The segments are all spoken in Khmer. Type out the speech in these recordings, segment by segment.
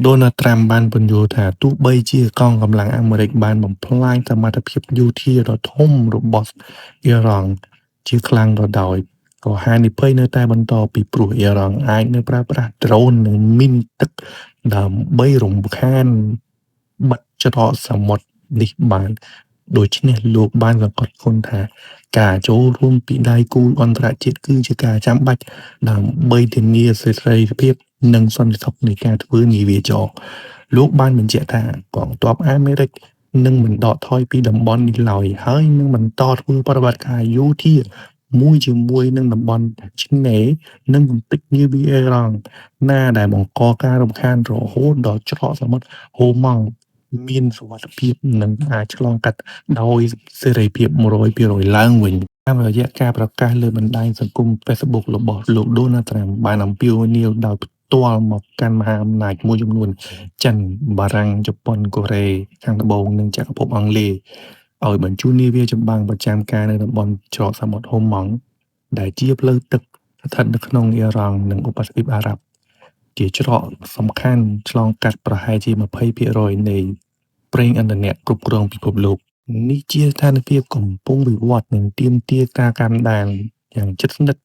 ដូណាល់ត្រាំបានពន្យល់ថាទោះបីជាកងកម្លាំងអាមេរិកបានបំផ្លាញសមត្ថភាពយោធាដ៏ធំរបស់អ៊ីរ៉ង់ជាខ្លាំងក៏ដោយក៏ហានិភ័យនៅតែបន្តពីព្រោះអ៊ីរ៉ង់អាចនៅប្រើប្រាស់ដ្រូននិងមីនទឹកដើម្បីរំខានបិទច្រកសមុទ្រនេះបានដូច្នេះលោកបានសង្កត់ធ្ងន់ថាការចូលរួមពីដៃគូអន្តរជាតិគឺជាការចាំបាច់ដើម្បីធានាសេរីភាពនិងសន្តិសុខនៃការធ្វើនាវាចរណ៍លោកបានបញ្ជាក់ថាកងទ័ពអាមេរិកនឹងមិនដកថយពីតំបន់នេះឡើយហើយនឹងបន្តធ្វើប្រតិបត្តិការយោធាមួយជាមួយនឹងតំបន់ឆ្នេរនិងកម្ទេចនាវាអ៊ីរ៉ង់ណាដែលបង្កការរំខានរហូតដល់ច្រកសមុទ្រហូម៉ង់មានសុវត្ថិភាពនិងអាចឆ្លងកាត់ដោយសេរីភាព100%ឡើងវិញតាមរយៈការប្រកាសលើបណ្ដាញសង្គម Facebook របស់លោកដូណាល់ត្រាំបានអំពាវនាវដោយផ្ទាល់មកកាន់មហាអំណាចមួយចំនួនចិនបារាំងជប៉ុនកូរ៉េខាងត្បូងនិងចក្រភពអង់គ្លេសឲ្យបញ្ជូននាវាចម្បាំងប្រចាំការនៅតំបន់ច្រកសមុទ្រហូម៉ង់ដែលជាផ្លូវទឹកស្ថិតនៅក្នុងអ៊ីរ៉ង់និងឧបទ្វីបអារ៉ាប់ជាច្រកសំខាន់ឆ្លងកាត់ប្រហែលជា20%នៃប្រេងឥន្ធនៈគ្រប់គ្រងពិភពលោកនេះជាស្ថានភាពកំពុងវិវត្តនិងទាមទារការតាមដានយ៉ាងជិតស្និទ្ធ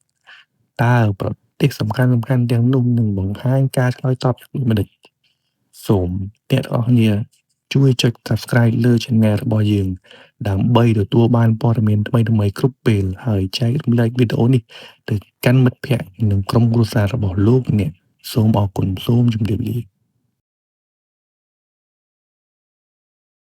តើប្រទេសសំខាន់ៗទាំងនោះនឹងបង្ហាញការឆ្លើយតបយ៉ាងដូចម្តេចសូមអ្នកទាំងអស់គ្នាជួយចុច Subscribe លើ Channel របស់យើងដើម្បីទទួលបានព័ត៌មានថ្មីៗគ្រប់ពេលហើយចែករំលែកវីដេអូនេះទៅកាន់មិត្តភ័ក្តិនិងក្រុមគ្រួសាររបស់លោកអ្នកសូមអរគុណសូមជម្រាបលា។